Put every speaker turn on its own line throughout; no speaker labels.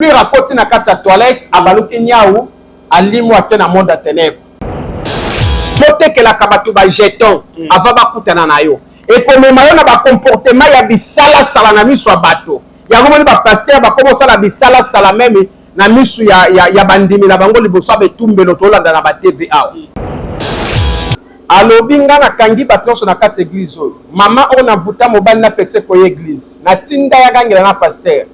Mur akoti na kati ya toilette, abaluki niawu, alimwi ake na monde ya tenebre. Botekelaka bato ba jeton avant bakutana na yo. Ekomema yo na ba comportement ya bisalasala na miso ya bato. Yango moni ba pasteur bakoma osala bisalasala meme na miso ya bandimi na bango liboso ya betumbelo tolanda na ba TV awa. Alobi nga nakangi bato nyonso na kati eglise oyo. Mama oyo navuta mobali napekisa koya eglise. Natinda ya gangela na pasteur.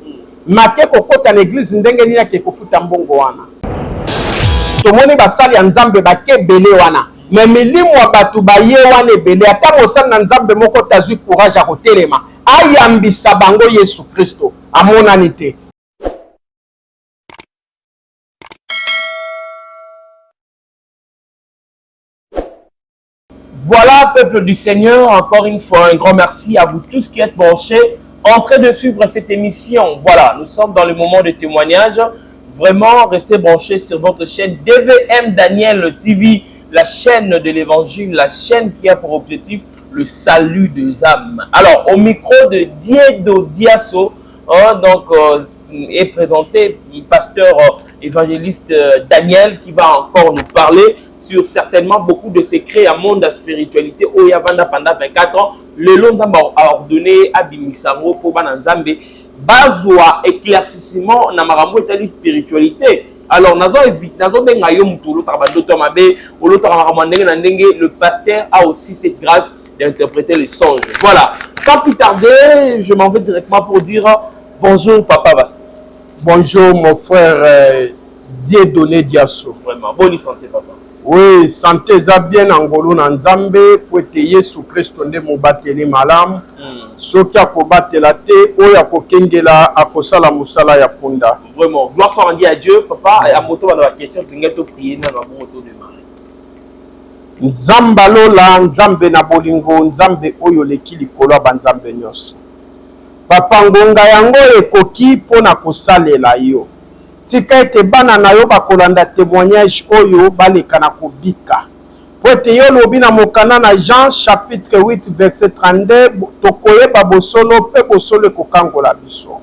Make kokota na eglise ndenge nini ake kofuta mbongo wana. Tomoni basali ya Nzambe bake ebele wana. Mais milimo ya bato baye wana ebele. Ata mosali na Nzambe moko tazwi courage ya kotelema ayambisa bango Yesu Kristo amonani te.
Voilà, peuple du Seigneur, encore une fois, un grand merci à vous tous qui êtes branchés en train de suivre cette émission. Voilà, nous sommes dans le moment de témoignage. Vraiment, restez branchés sur votre chaîne DVM Daniel TV, la chaîne de l'évangile, la chaîne qui a pour objectif le salut des âmes. Alors, au micro de Diedo Diasso, hein, donc, est présenté pasteur évangéliste Daniel qui va encore nous parler sur certainement beaucoup de secrets à monde de spiritualité. Oyo avanda pendant 24 ans, lelo Nzambe a ordonné abimisango po bana Nzambe bazwa éclaircissement na makambo etali spiritualité. Alors nazo évite, nazo benga yo mutu olotaka ba ndoto ya mabe, olotaka makambo ya ndenge na ndenge. Le pasteur a aussi cette grâce d'interpréter les songes. Voilà, sans plus tarder, je m'en vais directement pour dire bonjour papa Vasco.
Bonjour mon frère Dieudonné Diasso.
Vraiment, bonne santé papa.
Oui, santé eza bien na ngolu na Nzambe po ete Yesu Kristo nde mobateli malamu. Soki akobatela te, oyo akokengela akosala mosala ya punda.
Vraiment, gloire soit rendue à Dieu papa. Ya moto bana ba question tolingai to prier na bongo to démarrer.
Nzambe alola, Nzambe na bolingo, Nzambe oyo oleki likolo ya banzambe nyonso. Papa, ngonga yango ekoki mpo na kosalela yo. Tika ete bana na yo bakolanda témoignage oyo baleka na kobika. Po ete yo olobi na mokanda na Jean chapitre 8 verset 32, tokoyeba bosolo mpe bosolo ekokangola biso.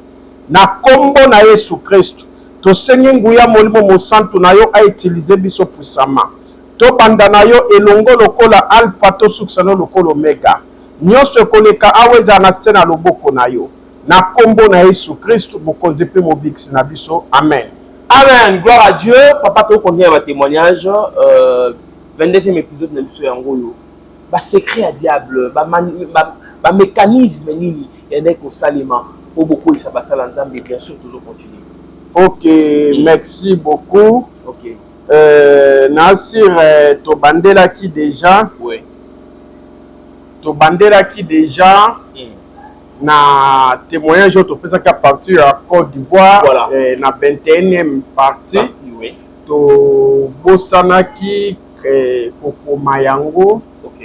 Na kombo na Yesu Kristu, tosengi nguya Molimo Mosantu na yo a utiliser biso puissamment. Tobanda na yo elongo lokola Alpha, tosukisa no lokola Omega. Nyonso ekoleka awa ezala na se na loboko na yo. Na kombo na Yesu Kristu, Mokonzi mpe Mobikisi na biso. Amen.
Amen. Gloire à Dieu. Papa, to continuer ba témoignage. 22e épisode na biso yango oyo. Ba secret ya diable, ba mécanisme nini ya ndenge kosalema po bokweyisa basala Nzambe, bien sûr toujours continuer.
Ok, merci beaucoup.
Ok.
Nasir, tobandelaki déjà.
Oui.
Tobandelaki déjà. Na témoignage oyo topesaki à partir ya Côte d'Ivoire,
Voilà.
Na 21e partie,
Partie, oui.
Tobosanaki kokoma yango.
Ok.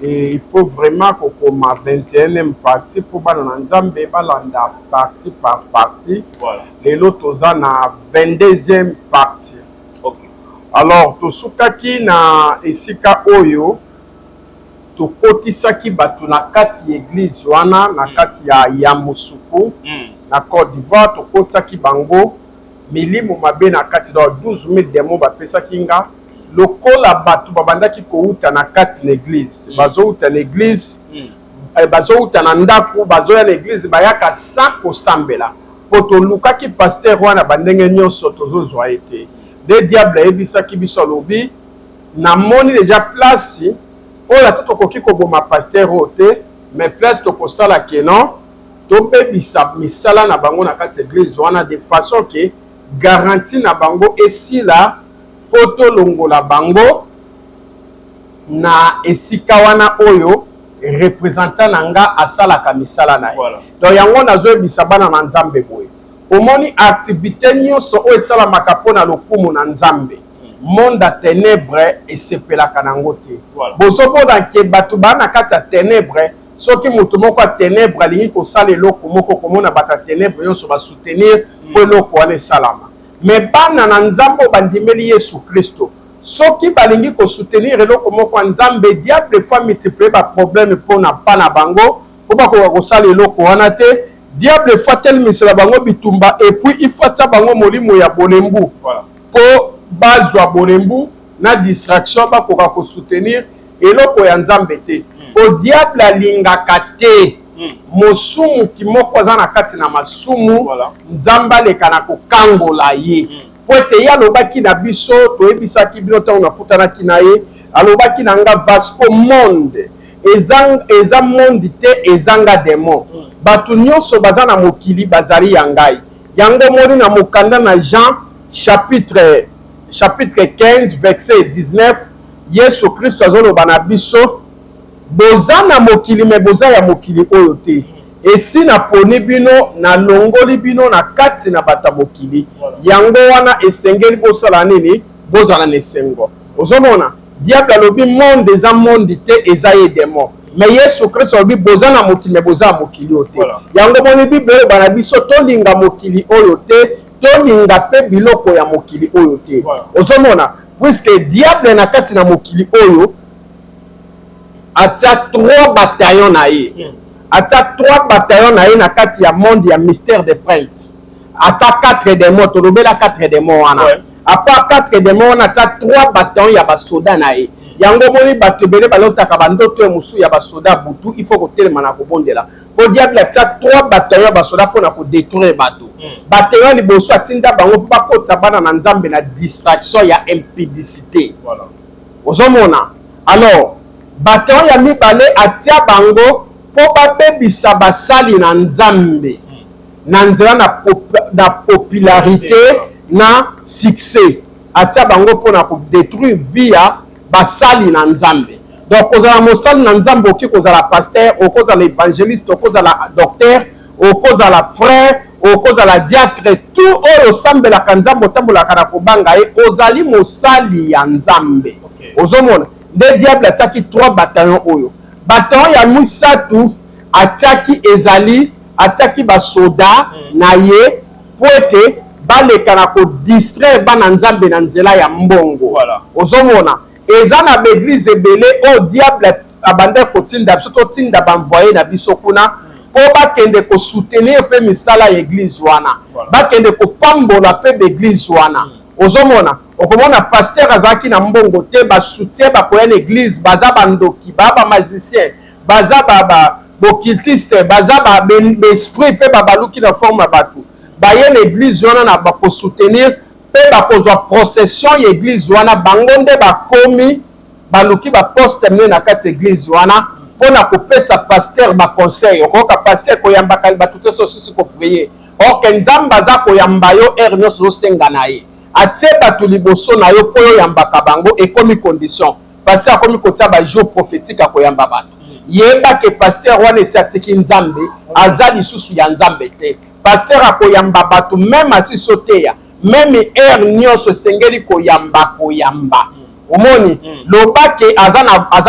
Et il faut vraiment kokoma 21e partie po bana na Nzambe balanda partie par partie.
Voilà.
Lelo toza na 22e partie.
Ok.
Alors tosukaki na esika oyo tokotisaki bato na kati ya église wana na kati ya Yamoussoukro, na Côte d'Ivoire, tokotisaki bango milimo mabe na kati, donc 12 000 démons bapesaki nga lokola bato babandaki kouta na kati na église, bazouta na église, bazouta na ndako, bazoya na église, bayaka sa kosambela. Po tolukaki pasteur wana bandenge nyonso, tozozwa ye te. Nde diable ayebisaki biso, alobi namoni déjà place oyo ata tokoki koboma pasteur oyo te, mais place tokosala ke non, tobebisa misala na bango na kati ya église wana de façon ke garantie na bango esila po tolongola bango na esika wana oyo représentant na nga asalaka misala na ye.
Voilà.
Donc yango nazoyebisa bana na Nzambe boye, omoni activité nyonso oyo esalamaka mpona lokumu na Nzambe, monde ya ténèbre esepelaka nango te.
Voilà.
Bozomona ke bato baa na kati ya ténèbre, soki moto moko ya ténèbre alingi kosala eloko moko, komona bato ya ténèbre nyonso basoutenir mpo eloko wana esalama. Mais bana na Nzambe oyo bandimeli Yesu Kristo, soki balingi kosoutenir eloko moko ya Nzambe, diable faut multiplier baproblème mpona pa na bango mpo bakoka kosala eloko wana te. Diable faut atelemisela bango bitumba et puis il faut atia bango molimo ya bolembu mpo bazwa bolembu na distraction, bakoka kosoutenir eloko ya Nzambe te. Po diable alingaka te mosumuki moko aza na kati na masumu, Nzambe aleka na kokangola ye. Po ete ye alobaki na biso, toyebisaki bino ntango nakutanaki na ye, alobaki na nga: "Vasco, monde eza, eza monde te, ezanga démon. Bato nyonso baza na mokili bazali ya ngai." Yango moni na mokanda na Jean chapitre 15 verset 19, Yesu Kristo azoloba na biso: "Boza na mokili, me boza ya mokili oyo te. Esi naponi bino, nalongoli bino na kati na bato ya mokili. Yango wana esengeli bosala nini? Bozala na esengo." Ozomona, diable alobi monde eza monde te, eza ye démon. Mais Yesu Kristo alobi: "Boza na mokili, me boza ya mokili oyo te." Yango moni Bible oyo na biso, tolinga mokili oyo te, tolinga mpe biloko ya mokili oyo te. Ozomona, puisque diable na kati na mokili oyo atia trois bataillon na ye. Atia trois bataillon na ye na kati ya monde ya mystère de prince. Atia quatre démons, tolobela quatre démons wana. À part quatre démons wana, atia trois bataillon ya basoda na ye. Yango omoni bato ebele balotaka bandoto oyo mosusu ya basoda butu. Il faut kotelema na kobondela, mpo diable atia trois bataillon ya basoda mpona kodétruire bato. Bataillon ya liboso, atinda bango mpo bakotisa bana na Nzambe na distraction ya impudicité. Ozomona, alors bataillon ya mibale, atia bango mpo babebisa basali na Nzambe na nzela na popularité na succès. Atia bango mpona kodétruire vie ya basali na Nzambe. Donc kozala mosali na Nzambe, okoki kozala pasteur, okozala évangéliste, okozala docteur, okozala frère, okozala diacre, tout oyo osambelaka Nzambe, otambolaka na kobanga ye, ozali mosali ya Nzambe. Ozomona nde diable atiaki trois bataillon oyo. Bataillon ya misato atiaki ezali, atiaki basoda na ye po ete baleka na kodistraire bana Nzambe na nzela ya mbongo. Ozomona, eza na baéglise ebele oyo diable abandaki kotinda biso, totinda baenvoyé na biso kuna mpo bakende kosoutenir mpe misala ya église wana, bakende kopambola mpe baéglise wana. Ozomona, okomona pasteur azalaki na mbongo te, basoutien bakoya na église baza bandoki, baa bamagicien, baza baoccultiste, baza baesprit mpe babaluki na forme ya bato. Baye na église wana na bakosoutenir mpe bakozwa procession ya église wana. Bango nde bakomi baluki baposte minene na kati ya église wana mpona kopesa pasteur baconseil. Okoyoka pasteur koyambaka bato te so osisi koprier, or que Nzambe aza koyamba yo heure nyonso ozosenga na ye. Atie bato liboso na yo mpo oyambaka bango, ekomi condition. Pasteur akomi kotia bajour prophétique akoyamba bato. Yeba ke pasteur wana esi atiki Nzambe, aza lisusu ya Nzambe te. Pasteur akoyamba bato même asisi oteya, même heure nyonso esengeli koyamba koyamba. Omoni, loba ke aza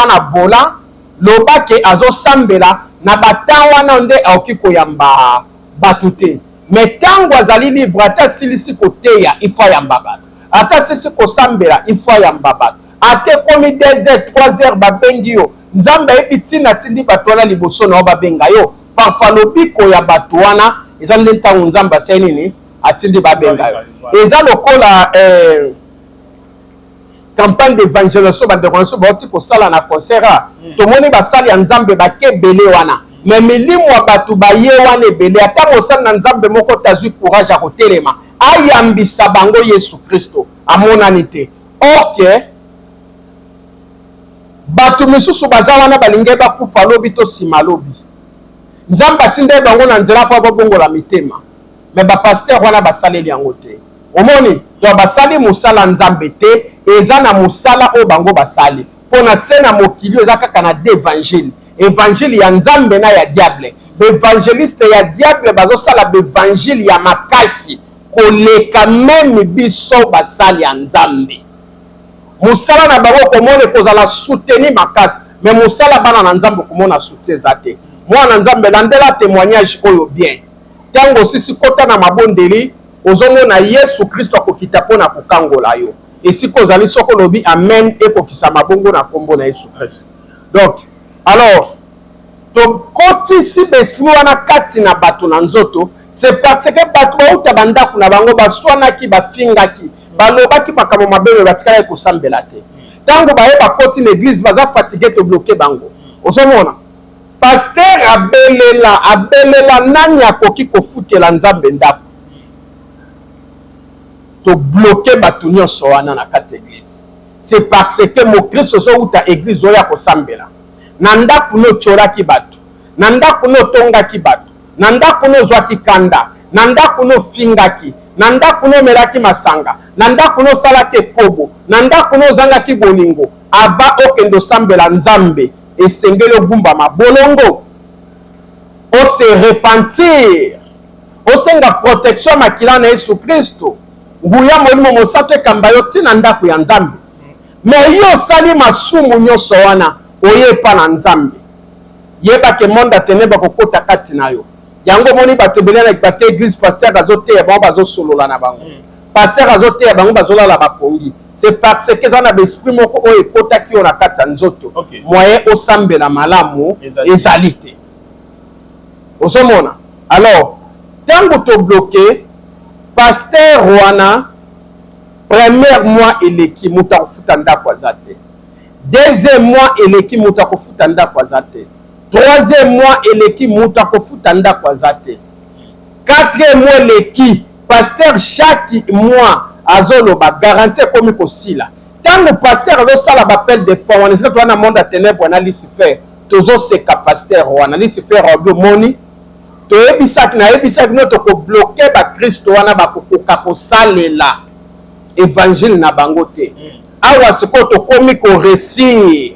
na volant, loba ke azosambela na batan wana nde akoki koyamba bato te. Mais ntango azali libre, ata asilisi koteya, il faut ayamba bato, ata asilisi kosambela, il faut ayamba bato. Ata ekomi 2 heures, 3 heures, babengi yo, Nzambe ayebi ntina atindi bato wana liboso na yo babenga yo. Parfois lobiko ya bato wana eza nde ntango Nzambe asali nini, atindi babenga yo. Eza lokola campagne d'évangélisation bandeko na biso bauti kosala na concert. Tomoni basali ya Nzambe bake ebele wana, mais milimo ya bato baye wana ebele, ata mosali na Nzambe moko tazwi courage ya kotelema ayambisa bango Yesu Kristo amonani te. Or que bato misusu baza wana, balingi bakufa lobi to nsima lobi. Nzambe atinda ye bango na nzela mpo babongola mitema, mais bapasteur wana basaleli yango te. Omoni, donc basali mosala Nzambe te. Eza na mosala oyo bango basali mpo na se na mokili oyo, eza kaka na deux évangile: évangile ya Nzambe na ya diable. Baévangéliste ya diable bazosala baévangile ya makasi koleka même biso basali ya Nzambe. Mosala na bango komona ekozala soutenu makasi, mais mosala bana na Nzambe komona soutien eza te. Mwana Nzambe, landela témoignage oyo bien. Ntango osisi kota na mabondeli, ozomona Yesu Kristo akokita mpona kokangola yo esika ozali. Soki olobi amen, ekokisama bongo na nkombo na Yesu Kristo. Donc alors Tokotisi baesprit wana kati na bato na nzoto, c'est parce que bato bauta bandako na bango, baswanaki, bafingaki, balobaki makambo mabe, me batikalaki kosambela te. Ntango baye bakoti na église, baza fatigué, tobloquer bango. Ozomona pasteur abelela, abelela, nani akoki kofutela Nzambe ndako? Tobloquer bato nyonso wana na kati église. C'est parce que mokristo ozowuta église oyo akosambela na ndako no, otiolaki bato na ndako no, otongaki bato na ndako no, ozwaki kanda na ndako no, ofingaki na ndako no, omelaki masanga na ndako no, osalaki ekobo na ndako no, ozangaki bolingo. Ava okende osambela Nzambe, esengeli ogumbama bolongo, ose repentir, osenga protection ya makila na Yesu Kristo, nguya Molimo Mosantu ekamba yo ntina ndako ya Nzambe. Me yo osali masumu nyonso wana, oye epa na Nzambe, yeba ke monde ya ténèbres akokota kati na yo. Yango omoni bato ebele na bake église, pasteur azoteya bango, bazosolola na bango, pasteur azoteya bango, bazolala bapongi. C'est parce que eza na baesprit moko oyo ekotaki yo na kati ya nzoto. Moyen osambela malamu ezali te. Ozomona, alors ntango tobloquer pasteur wana, premier mois eleki, moto akofuta ndako aza te. Deuxième mois eleki, moto akofuta ndako aza te. Troisième mois eleki, moto akofuta ndako aza te. Quatrième mois eleki, pasteur chaque mois azoloba garantie ekomi kosila. Ntango pasteur azosala baappel de fonds wana, esika toza na monde ya ténèbre na Lucifer, tozoseka pasteur wana. Lucifer obi omoni, toyebisaki, nayebisaki no, tokobloquer bakristo wana, bakokoka kosalela évangile na bango te. Awa sikoyo tokomi koréussir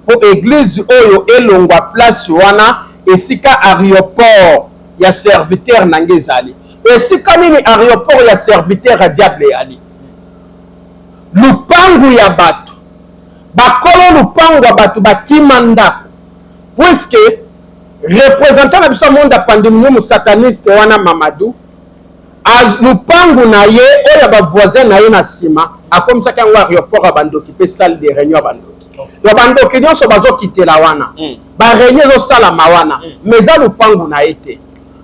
mpo église oyo elongwa place wana esika aéroport ya serviteur na nge ezali. Esika nini aéroport ya serviteur ya diable eyali? Lupangu ya bato, bakolo lupangu ya bato bakima ndako, puisque représentant na biso ya monde ya pandémonium sataniste wana, Mamadou, lupangu na ye oyo ya bavoisin na ye na nsima, akomisaki yango aéroport ya bandoki mpe salle de réunion ya bandoki. Ya bandoki nyonso bazokitela wana, baréunion ezosalama wana, mais eza lupangu na ye te.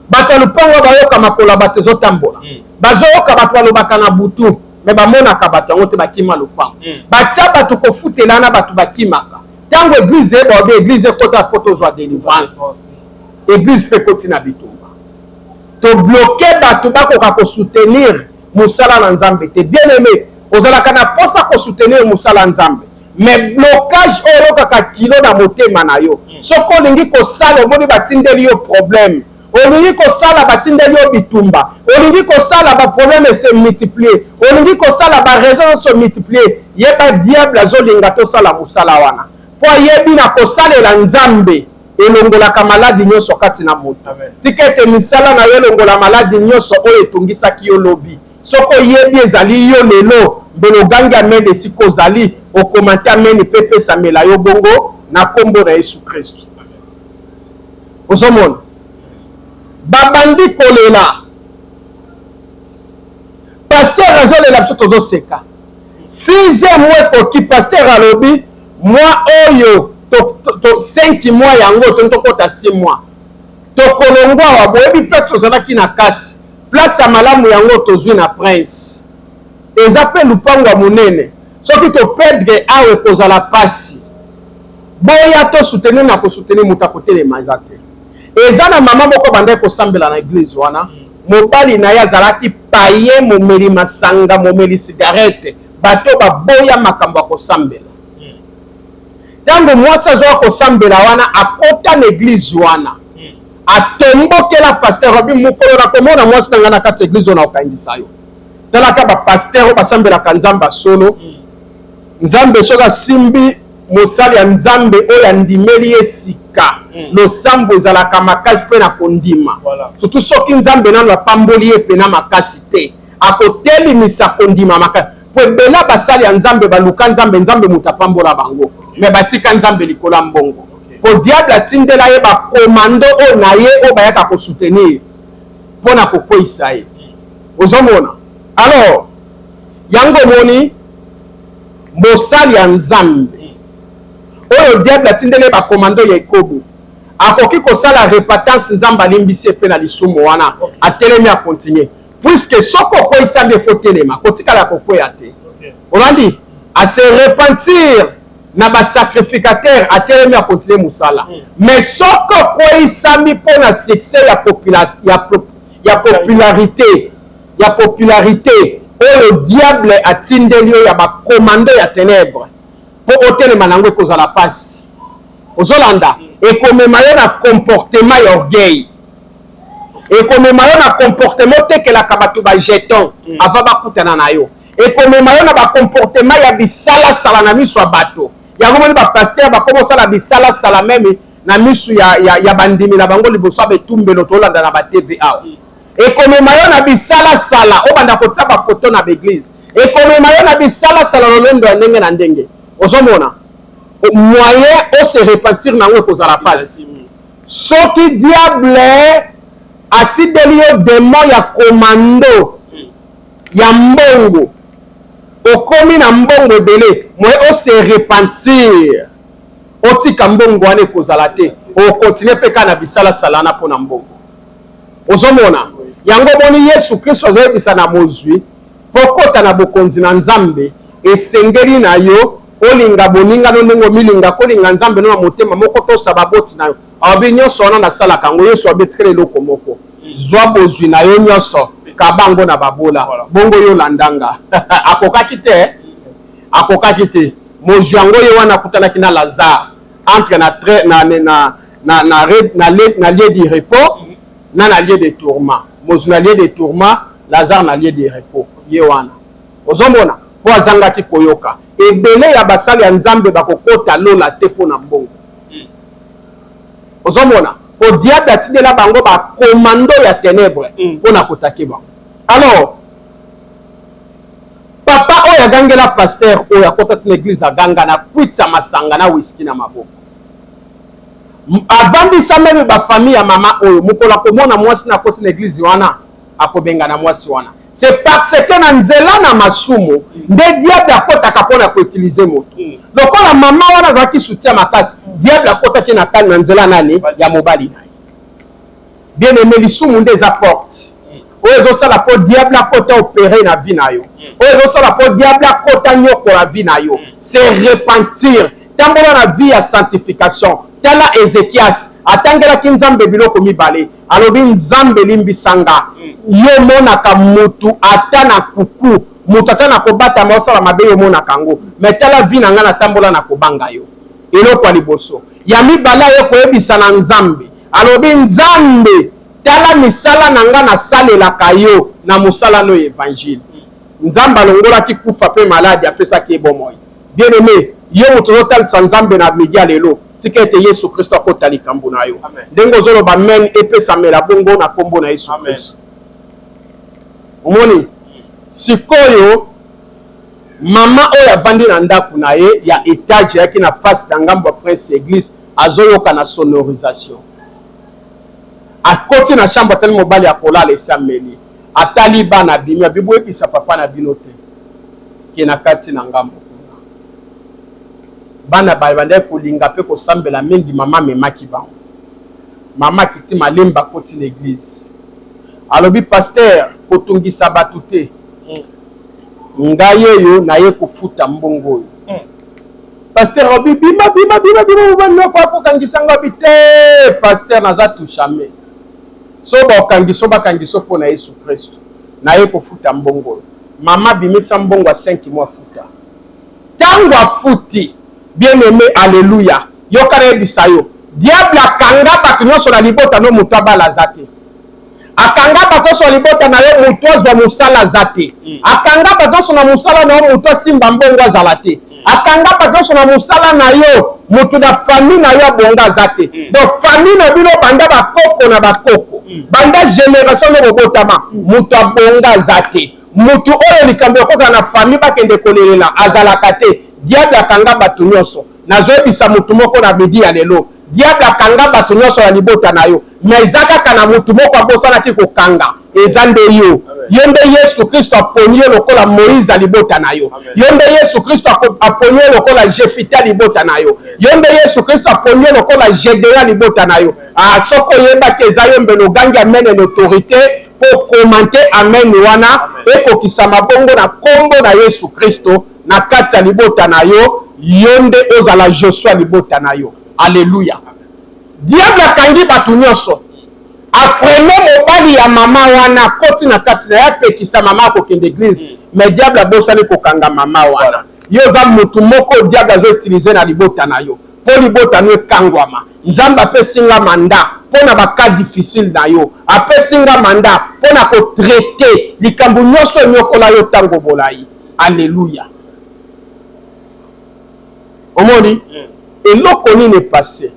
Bato ya lupangu oyo bayoka makolo ya bato ezotambola, bazoyoka bato balobaka na butu, me bamonaka bato yango te. Bakima lupangu, batia bato kofutela na bato bakimaka. Ntango église eyeba obi église ekota po tozwa délivrance, église mpe ekoti na bitumba. Tobloquer bato bakoka kosoutenir mosala na Nzambe te. Bien aimé, ozalaka na mposa kosoutenir mosala Nzambe, mais blocage oyo oyokaka kilo na motema na yo, soki olingi kosala, omoni batindeli yo problème, olingi kosala, batindeli yo bitumba, olingi kosala, baproblème ese multiplier, olingi kosala, baraison nyonso multiplier, yeba diable azolinga tosala mosala wana, mpo ayebi na kosalela Nzambe elongolaka maladi nyonso kati na moto. Tika ete misala na yo elongola maladi nyonso oyo etungisaki yo lobi. Soki oyebi ezali yo lelo, mbele ogangi amen esika ozali, ocommenter amen mpe epesamela yo bongo na nkombo na Yesu Kristu. Ozomona babandi kolela, pasteur azolela, biso tozoseka. Sixième mois ekoki, pasteur alobi mois oyo to 5 mois yango toni tokɔta 6 mois, tokolongwa awa. Boyebi place tozalaki na kati, place ya malamu yango tozwi na Prince, eza mpe lupango ya monene. Soki toperdre awa, ekozala pasi. Boya tosoutenir na kosoutenir, moto akotelema eza te. Eza na mama moko bandaki kosambela na église wana, mobali na ye azalaki paye, momeli masanga, momeli cigarette. Bato baboya makambo ya kosambela. Ntango mwasi azwaka kosambela wana, akota na église wana, atombokela pasteur, abi mokolo na komona mwasi na ngai na kati ya église oyo, na kokangisa yo. Talaka bapasteur oyo basambelaka Nzambe ya solo. Nzambe soki asimbi mosali ya Nzambe oyo andimeli ye sika, losambo ezalaka makasi mpe na kondima. Surtout soki Nzambe nano apamboli ye mpena makasi te, akotelemisa kondima makasi, po ebele basali ya Nzambe baluka Nzambe, Nzambe moto apambola bango, me batika Nzambe likolo ya mbongo, po diable atindela ye bacommando oyo na ye oyo bayaka kosoutenir mpo na kokweyisa ye. Ozomona, alors yango omoni mosali ya Nzambe oyo diable atindeli ye bacommando ya ekobo. Akoki kosala repentance, Nzambe alimbisi ye mpe na lisumu wana, atelemi, acontinuer, puisque soki okweyisami, efo telema, kotikala kokweya te. Olandi, ase repentir na basacrificateur, atelemi, acontinuer mosala. Mais soki okweyisami mpo na succès ya popularité oyo diable atindeli yo ya bacommando ya ténèbre mpo otelema na yango, ekozala mpasi. Ozolanda, ekomema yo na comportement ya orgueil, ekomema yo na comportement otekelaka bato bajeton avant bakutana na yo, ekomema yo na bacomportement ya bisalasala na miso ya bato. Yango moni bapasteur bakoma osala bisalasala même na miso ya bandimi na bango liboso ya betumbelo. Tolanda na baTV awa. Ekomema yo na bisalasala, obanda kotia bafoto na baéglise. Ekomema yo na bisalasala, lolendo ya ndenge na ndenge. Ozomona, moyen ose repentir nango ekozala mpasi. Soki diable atindeli yo démon ya commando ya mbongo, okomi na mbongo ebele, moyen ose repentir, otika mbongo wana, ekozala te. Ocontinuer mpe kaka na bisalasala wana mpo na mbongo. Ozomona yango, boni Yesu Kristo azoyebisa na mozwi: mpo kota na bokonzi na Nzambe, esengeli na yo olinga boningano ndenge omilinga, kolinga Nzambe no na motema moko, tosa baboti na yo. Alobi: nyonso wana nasalaka yango. Yesu abetikela eloko moko: zwa bozwi na yo nyonso, kaba yango na babola, bongo yo landanga. Akokaki te, akokaki te. Mozwi yango ye wana akutanaki na Lazare entre na, na, na, na, na, na, na, na lieu du repos na lieu de tourment. Mozwi na lieu de tourment, Lazare na lieu de repos. Ye wana ozomona mpo azangaki koyoka. Ebele ya basali ya Nzambe bakokota lola te mpo na mbongo. Ozomona, po diable atindela bango bacommando ya ténèbre mpo na kotake bango. Alors papa oyo agangela pasteur oyo akɔta tina église, aganga na kwitsa masanga na whisky na maboko, avandisa même bafamille ya mama oyo. Mokolo akomona mwasi na akoti na église wana, akobengana mwasi wana. C'est parce que na nzela na masumu nde diable akɔtaka mpona koutiliser moto. Lokola mama wana azalaki soutien makasi, diable akɔtaki na kani na nzela nani? Ya mobali na ye. Bien aimé, lisumu nde eza porte oyo ezosala mpo diable akɔta opérer na vie na yo, oyo ezosala mpo diable akɔta nyokola vie na yo. C'est repentir, tambola na vie ya sanctification. Tala Ezekias, atangelaki Nzambe biloko mibale. Alobi: Nzambe, limbisanga, yo omonaka mutu ata na kuku, moto ata na kobatama osala mabe, yo omonaka yango. Mais tala vie na ngai, natambola na kobanga yo. Eloko ya liboso. Ya mibale, aye koyebisa na Nzambe, alobi: Nzambe, tala misala na ngai, nasalelaka yo na mosala no évangile. Nzambe alongolaki kufa mpe maladi, apesaki ye bomoi. Bien aimé, yo moto ozotalisa Nzambe na midi ya lelo, tika ete Yesu Kristo akota likambo na yo. Ndenge ozoloba amen, epesamela bongo na nkombo na Yesu Kristo. Omoni sikoyo, mama oyo avandi na ndako na ye ya étage, eyaki na face na ngambo ya Prince Église, azoyoka na sonorisation. Akoti na chambre, atali mobali akolala, esi ameli, atali bana, abimi, abi: boyebisa papa na bino te ke na kati na ngambo kuna. Bana babandaki kolinga mpe kosambela mingi. Mama amemaki bango. Mama akiti malembe, akoti na église, alobi: pasteur, kotungisa bato te, ngai oyo naye kofuta mbongo oyo. Pasteur alobi: bima, bima, bima, bima, mobali noko akokangisa ngo. Abi: te, pasteur, naza touchame. So baokangiso, bakangiso mpo na Yesu Kristo, naye kofuta mbongo oyo. Mama bimisa mbongo ya 5 mois, afuta. Ntango afuti, bien aimé, alleluya, yoka nayebisa yo: diable akanga bato nyonso na libota no, moto abala aza te. Akanga bato nyonso na libota na yo, moto azwa mosala aza te. Akanga bato nyonso na mosala na yo, moto asimba mbongo azala te. Akanga bato nyonso na mosala na yo, moto na famille na yo abonga aza te. Donc famille na bino, banda bakoko na bakoko, banda génération no bobotama, moto abonga aza te. Moto oyo likambo ekozala na famille, bakende kolelela, azalaka te. Diable akanga bato nyonso. Nazoyebisa motu moko na midi ya lelo: diable akanga bato nyonso ya libota na yo, mais eza kaka na motu moko abosanaki kokanga. Eza nde yo. Yo nde Yesu Kristo aponi yo lokola Moïse ya libota na yo. Yo nde Yesu Kristo aponi yo lokola Jefite ya libota na yo. Yo nde Yesu Kristo aponi yo lokola Gedeon ya libota na yo. Ah, soki oyebaki eza yo, mbele ogangi amen en autorité mpo komante amen wana ekokisama bongo na nkombo na Yesu Kristo na kati ya libota na yo. Yo nde ozala Josua libota na yo. Alleluya. Diable akangi bato nyonso, afreiner mobali ya mama wana, akoti na kati na ye, apekisa mama akokende église, mais diable abosani kokanga mama wana. Yo oza mutu moko diable azoutiliser na libota na yo mpo libota no ekangwama. Nzambe apesi nga mandat mpo na bacas difficile na yo, apesi nga mandat mpo na kotraiter likambo nyonso enyokola yo ntango bolai. Alleluya. Omoni eloko nini epasse?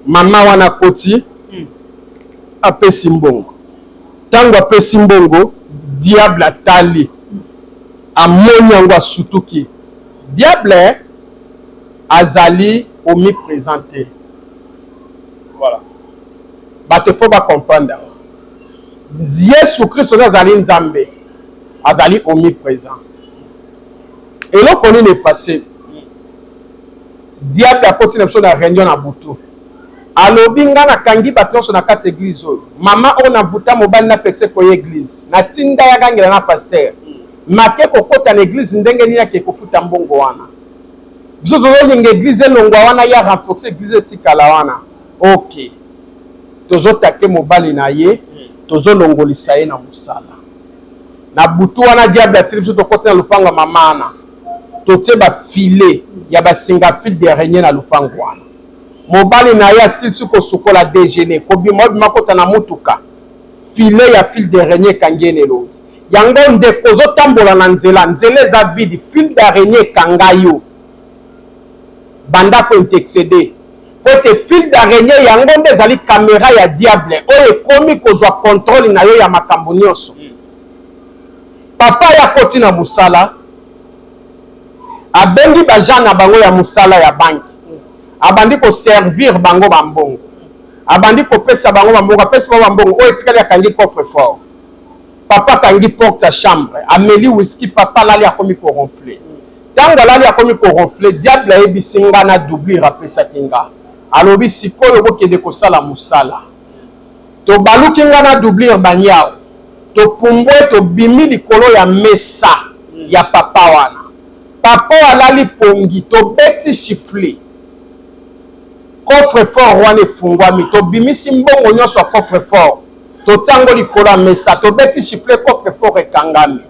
Mama wana akoti, apesi mbongo. Ntango apesi mbongo, diable atali, amoni yango, asutuki. Diable azali omniprésent te.
Voilà.
Bato faut bacomprendre yango. Yesu Kristo nde azali Nzambe, azali omniprésent. Eloko nini epasse? Diable akoti na biso na réunion na butu, alobi: "Nga nakangi bato nyonso na kati église oyo. Mama oyo navuta mobali, napekisa koya église, natinda ya gangela na pasteur, make kokota na église ndenge nini? Ake kofuta mbongo wana. Biso tozolinga église elongwa wana, ya renforcer église etikala wana. Ok, tozotake mobali na ye, tozolongolisa ye na mosala." Na butu wana, diable atili biso, tokoti na lopango ya mama wana, totie bafilets ya basinga, fil d'araignée na lopango wana. Mobali na ye asilisi kosukola, déjeuner, kobima, obima kota na mutuka, filet ya fil d'araignée ekangi ye na elongi. Yango ndeko, ozotambola na nzela, nzela eza vide, fil d'araignée ekanga yo, banda kointercéder, po ete fil d'araignée yango nde ezali caméra ya diable oyo ekomi kozwa contrôle na yo ya makambo nyonso. Papa ya koti na mosala, abengi baagent na bango ya mosala ya banki, abandi koservir bango bambongo, abandi kopesa bango bambongo, apesi bango bambongo oyo etikali, akangi coffre fort. Papa akangi porte ya chambre, ameli whisky, papa alali, akomi koronfler. Ntango alali, akomi koronfler, diable ayebisi nga na doublure apesaki nga, alobi: "Sikoyo bokende kosala mosala." Tobaluki, nga na doublure, banyao topumbwe, tobimi likolo ya mesa ya papa wana. Papa oyo alali pongi, tobeti chiffle, coffre fort wana efungwami, tobimisi mbongo nyonso ya coffre fort, totia yango likolo ya mesa, tobeti chiffle, coffre fort ekangami,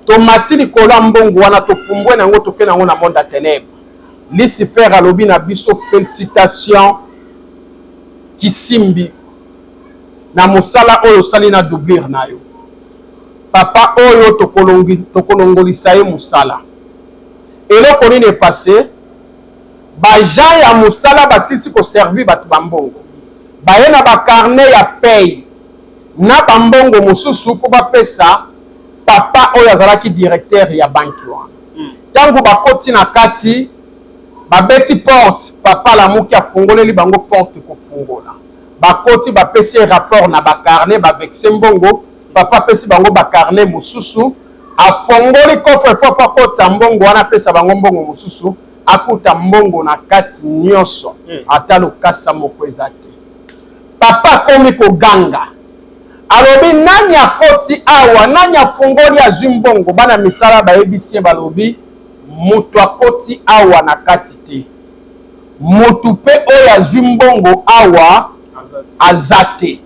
tomati likolo ya mbongo wana, topumbwe na yango, toke na yango na monde ya ténèbre. Lucifer alobi na biso: "Félicitation Kisimbi na mosala oyo osali na doublure na yo. Papa oyo tokolongolisa ye mosala." Eloko nini epasse? Baagent ya mosala basilisi koservir bato bambongo, baye na bacarnet ya paye na bambongo mosusu mpo bapesa papa oyo azalaki directeur ya banki wana. Ntango bakoti na kati, babeti porte, papa alamuki, afungoleli bango porte. Kofungola, bakoti, bapesi ye rapport na bacarnet, baverser mbongo. Papa apesi bango bacarnet mosusu, afongoli coffre fort mpo akotisa mbongo wana, apesa bango mbongo mosusu, akuta mbongo na kati nyonso, ata lokasa moko eza te. Papa akomi koganga, alobi: "Nani akoti awa? Nani afungoli, azwi mbongo?" Bana misala bayebisi ye, balobi: "Moto akoti awa na kati te, motu mpe oyo azwi mbongo awa aza te."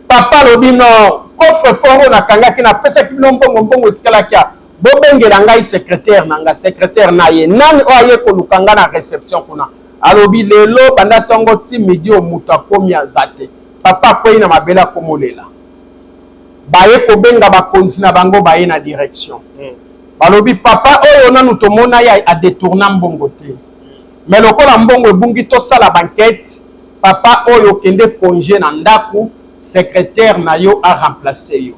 Papa alobi: "Non, coffre fort oyo nakangaki, napesaki bino mbongo, mbongo etikalaki. Bobengela ngai secrétaire na nga." Secrétaire na ye nani oyo aye koluka nga na réception kuna, alobi: "Lelo banda ntongo ti midi oyo, moto akomi aza te." Papa akwei na mabele, akomolela. Baye kobenga bakonzi na bango, baye na direction, balobi: "Papa oyo nanu tomona ye adétourna mbongo te, mais lokola mbongo ebungi, tosala baenquête. Papa oyo, okende congé na ndako, secrétaire na yo aremplace yo."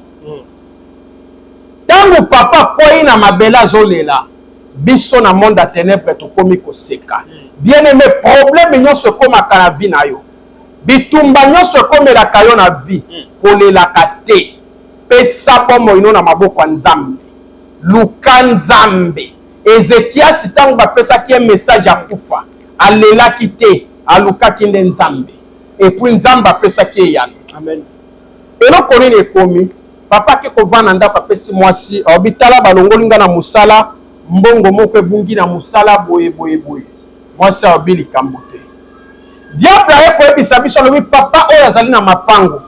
Ntango papa akwei na mabele, azolela, biso na monde ya ténèbre tokomi koseka. Bien aimé, problème nyonso ekomaka na vie na yo. Bitumba nyonso ekomelaka yo na vie, kolelaka te. Pesa bomoi no na maboko ya Nzambe. Luka Nzambe. Ezekiasi ntango bapesaki ye message ya kufa, alelaki te, alukaki nde Nzambe. Et puis Nzambe apesaki ye eyano.
Amen.
Eloko nini ekomi? Papa ake kovanda na ndako, apesi mwasi, alobi tala balongoli nga na mosala, mbongo moko ebungi na mosala boye boye boye. Mwasi alobi likambo te. Diable aye koyebisa biso, alobi papa oyo azali na mapangu,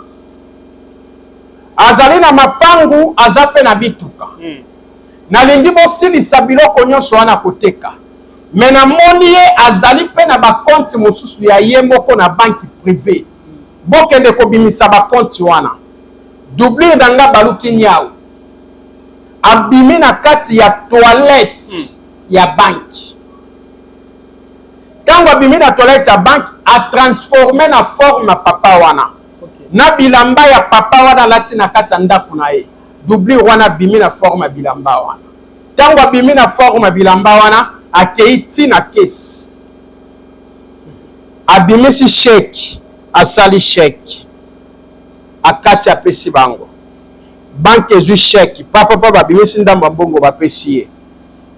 azali na mapangu, aza mpe na bituka. Nalingi bosilisa biloko nyonso wana koteka. Mais namoni ye azali mpe na ba compte mosusu ya ye moko na banque privee. Bokende kobimisa ba compte wana. Doublure na nga baluki niawu. Abimi na kati ya toilette ya banque. Tango abimi na toilette ya banque, a transformer na forme ya papa wana. Na bilamba ya papa wana alati na kati ya ndaku na ye. Doublure wana abimi na forme ya bilamba wana. Tango abimi na forme ya bilamba wana, akeyi ti na caisse. Abimisi chèque, asali chèque. Akati apesi bango. Banque ezwi chèque, papapa babimisi ndambo ya mbongo bapesi ye.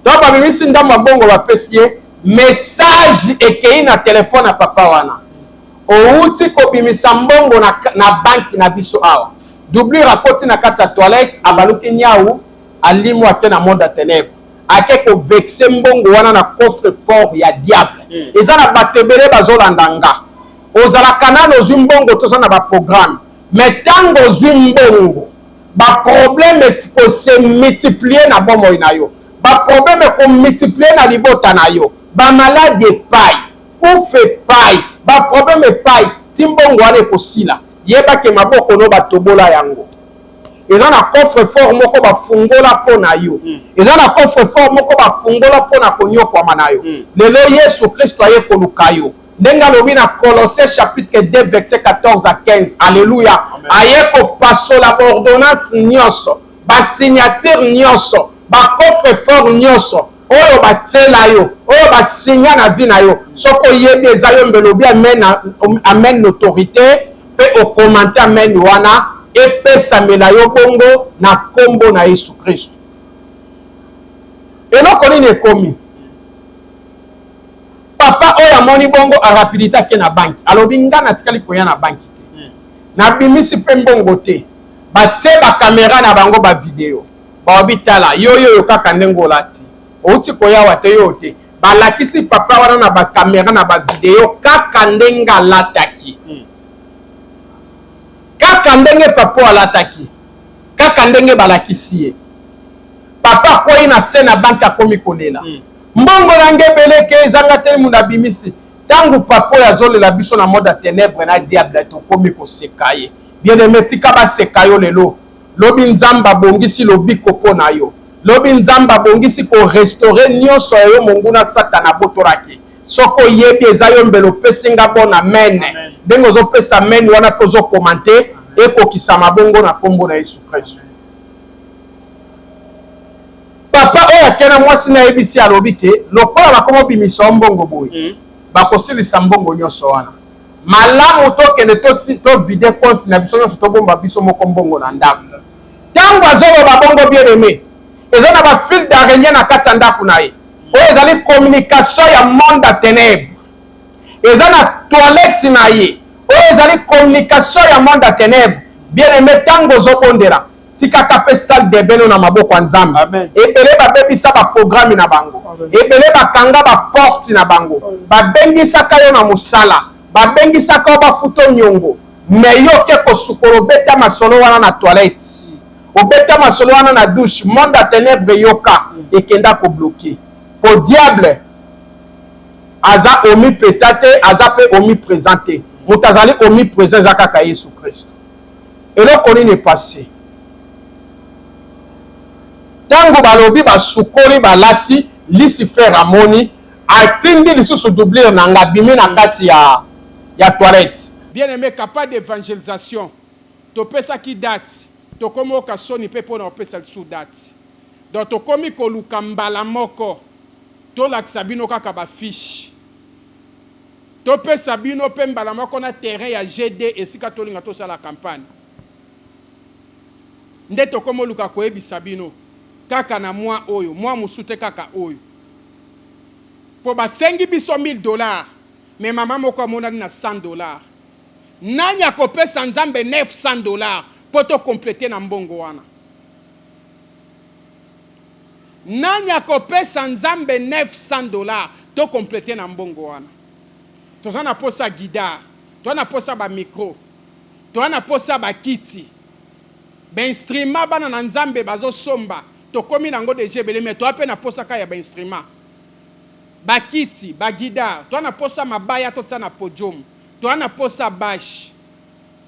Tango babimisi ndambo ya mbongo bapesi ye, message ekeyi na telephone ya papa wana. Owuti kobimisa mbongo na, na banque na biso awa. Doublure akoti na kati ya toilette, abaluki niawu, alimwa ake na monde ya tenèbres. Ake ko vexer mbongo wana na coffre fort ya diable. Eza na bato ebele bazolanda nga. Ozalaka nanu ozwi mbongo te, oza na ba programme. Mais tango ozwi mbongo, ba problème eko se multiplier na bomoi na yo. Ba problème eko multiplier na libota na yo. Ba maladi epayi, kufa epayi, ba problème epayi, ti mbongo wana ekosila. Yeba ke maboko no batobola yango. Eza na coffre fort moko bafungola mpo na yo. Eza na coffre fort moko bafungola mpo na konyokwama na yo. Lelo Yesu Kristo aye koluka yo. Ndenge alobi na Colossiens chapitre 2 verset 14 à 15. Alléluia. Aye kopasola ba ordonnance nyonso, ba signature nyonso, ba coffre fort nyonso oyo batiela yo, oyo basigna na vie na yo. Soki oyebi eza yo, mbele obi amen, amen l'autorité pe okomante amen wana epesamela yo bongo na kombo na Yesu Kristo. Eloko nini ekomi? Papa oyo amoni bongo a rapidite ake na banque, alobi nga natikali koya na banque te, nabimisi pe mbongo te, batie ba camera na bango ba video, baobi tala yo yoyo kaka ndenge olati, outi koya awa te yo te, balakisi papa wana na ba camera na ba video kaka ndenge alataki, kaka ndenge papa oyo alataki, kaka ndenge balakisi ye. Papa akweyi na se na banque akomi kolela. Mbongo na nga ebele ke ezanga te mutu abimisi. Tangu papa oyo azolela biso na mode ya tenebre na diable tokomi koseka ye. Bien aime tika baseka yo lelo. Lobi Nzambe abongisi lobiko po na yo. Lobi Nzambe abongisi ko restaurer nionso ya yo monguna satana abotolaki. Soki oyebi eza yo mbele opesi nga bon amen. Ndenge ozo pesa amen wana pe ozo commenter ekokisama bongo na kombo na Yesu Christu. Papa oyo ake na mwasi na ayebisi alobi ke lokola bakoma obimisa yo mbongo boye, bakosilisa mbongo nyonso wana. Malamu tokende to vide compte na biso nyonso, tobomba biso moko mbongo na ndako. Tango azoloba bongo, bien aime, eza na ba fil d'araignée na kati ya ndako na ye. Oyo ezali communication ya monde ya ténèbres. Eza na toilette na ye. Oyo ezali communication ya monde ya ténèbres. Bien aime, tango ozobondela, tikaka pe salle de bain no na maboko ya Nzambe. Ebele babebisa ba programme na bango. Ebele bakanga ba porte na bango. Babengisaka yo na mosala, babengisaka yo bafuta niongo, mais yo oke kosukola, obeta masolo wana na toilette, obeta masolo wana na douche, monde ya ténèbres eyoka, ekenda ko bloquer. Po diable aza omnipotent te, aza pe omnipresent te. Moto azali omnipresent eza kaka Yesu Kristo. Eloko nini epasse? Tango balobi basukoli balati, Lucifer amoni, atindi lisusu doublure na nga abimi na kati ya ya toilette.
Bien aime campagne d'evangelisation topesaki date tokomi oyoka soni pe pona kopesa lisusu date donc tokomi koluka mbala moko tolakisa bino kaka ba fiche. Topesa bino mpe mbala moko na terrain ya GD esika tolinga tosala campagne. Nde tokomoluka koyebisa bino kaka na mwa oyo, mwa mosusu te, kaka oyo. Mpo basengi biso 1000 $, mais mama moko amonani na 100 $. Nani akopesa Nzambe 900 $ mpo tocompléter na mbongo wana? Nani akopesa Nzambe 900 $ tocompléter na mbongo wana? Toza na posa guidare, toza na posa bamicro, toza na posa bakiti, bainstrument. Bana na Nzambe bazosomba, tokómi nango déjà ebele, mais toza mpe na posa kaka ya bainstrument, bakiti, baguidare. Toza na posa mabaya totia na podium, toza na posa bâche,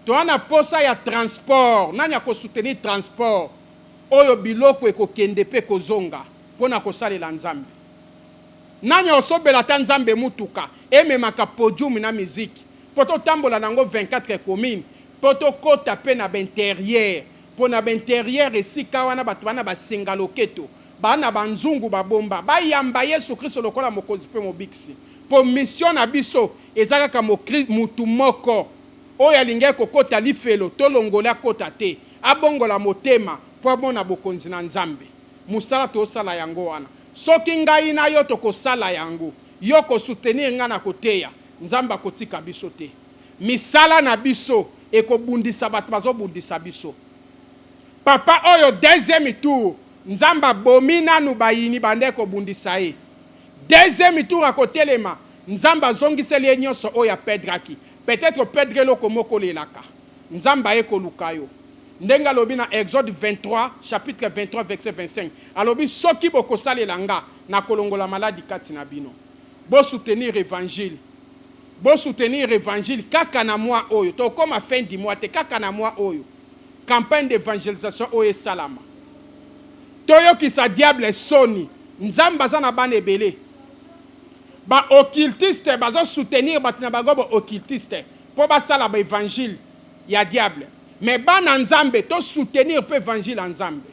toza na posa ya transport. Nani akosoutenir transport oyo biloko ekokende mpe kozonga mpo na kosalela Nzambe? Nani akosobela ata Nzambe mutuka ememaka podium na miziki mpo totambola nango 24 commune, mpo tokɔta mpe na baintérieur? Mpo na baintérieur, esika wana bato bana basenga loketo, bana banzungu babomba, bayamba Yesu Kristo lokola mokonzi mpe mobikisi. Mpo mission na biso eza kaka mutu moko oyo alingaki kokɔta lifelo, tolongola akɔta te, abongola motema mpo amona bokonzi na Nzambe. Mosala tosala yango wana. Soki ngai na yo tokosala yango, yo kosoutenir ngai na koteya, Nzambe akotika biso te. Misala na biso ekobundisa bato bazobundisa biso. Papa oyo, deuxième tour, Nzambe abomi nanu bayini bande kobundisa ye. Deuxième tour akotelema, Nzambe azongiseli ye nyonso oyo aperdraki. Peut-être operdre eloko moko, olelaka, Nzambe aye koluka yo. Ndenge alobi na Exode 23, chapitre 23, verset 25, alobi: "Soki bokosalela nga, nakolongola maladi kati na bino." Bosoutenir évangile, bosoutenir évangile kaka na mwa oyo. Tokóma fin du mois te, kaka na mwa oyo campagne d'évangélisation oyo esalama, toyokisa diable soni. Nzambe aza na bana ebele. Baoccultiste bazosoutenir bato na bango baoccultiste mpo basala baévangile ya diable, mais bana Nzambe tosoutenir mpe évangile ya Nzambe.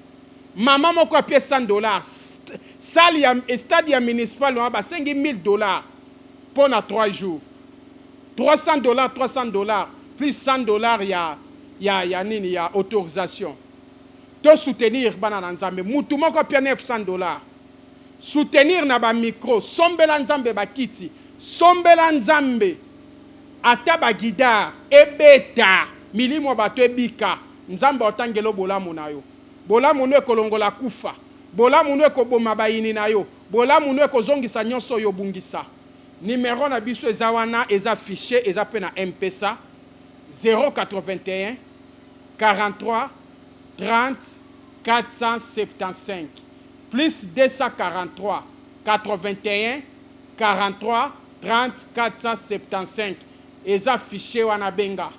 Mama moko apie 100 $. Salle ya stade ya municipal wana, basengi 1000 $ mpo na 3 jours, 300 $, 300 $ plus 100 $ ya nini, ya autorisation. Tosoutenir bana na Nzambe. Mutu moko apia 900 $. Soutenir na bamicro, sombela Nzambe bakiti, sombela Nzambe ata baguidare, ebeta milimo bato ebika. Nzambe otangela bolamu na yo. Bolamu no ekolongola kufa, bolamu no ekoboma bayini na yo, bolamu no ekozongisa nyonso oyo obungisa. Numero na biso eza wana, eza fiche, eza mpe na M-Pesa: 081 43 30 475, plus 243 81 43 30 475. Eza fiche wana, benga,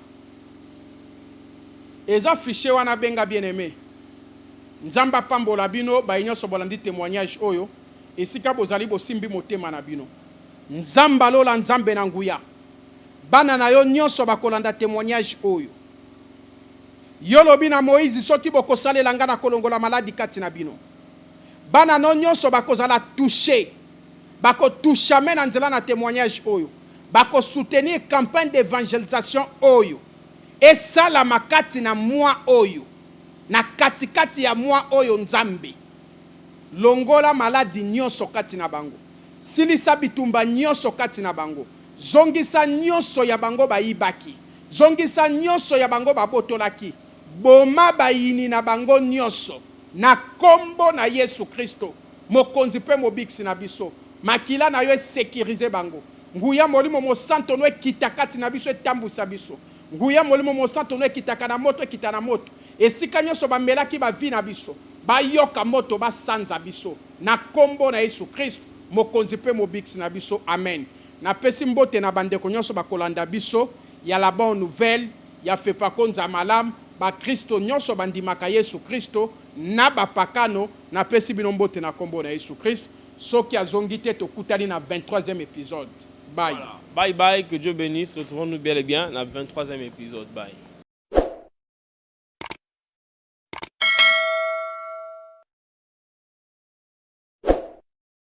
eza fiche wana, benga. Bien aimé, Nzambe apambola bino baye nyonso bolandi témoignage oyo. Esika bozali, bosimbi motema na bino. Nzambe alola, Nzambe na nguya, bana na yo nyonso bakolanda témoignage oyo. Yo lobi na Moïse: "Soki bokosalela nga, na kolongola maladi kati na bino." Bana no nyonso bakozala touché, bakotouchame na nzela na témoignage oyo, bakosoutenir campagne d'évangélisation oyo esalama kati na mwa oyo, na katikati ya mwa oyo. Nzambe, longola maladi nyonso kati na bango, silisa bitumba nyonso kati na bango, zongisa nyonso ya bango bayibaki, zongisa nyonso ya bango babotolaki, boma bayini na bango nyonso na nkombo na Yesu Kristo, mokonzi mpe mobikisi na biso. Makila na yo esécuriser bango. Nguya Molimo Mosanto no ekita kati na biso, etambwisa biso. Nguya Molimo Mosanto no ekitaka na moto, ekita na moto esika nyonso bamelaki bavi na biso, bayoka moto, basanza biso na nkombo na Yesu Kristo, mokonzi mpe mobikisi na biso. Amen. Napesi mbote na bandeko nyonso bakolanda biso ya La Bonne Nouvelle ya FEPACO Nzamalamu, bakristo nyonso bandimaka Yesu Kristo na bapakano. Napesi bino mbote na nkombo na Yesu Kristo. Soki azongi te, tokutani na 23e épisode. Bye.
Voilà. Bye bye, que Dieu bénisse. Retrouvons-nous bel et bien dans le 23e épisode. Bye.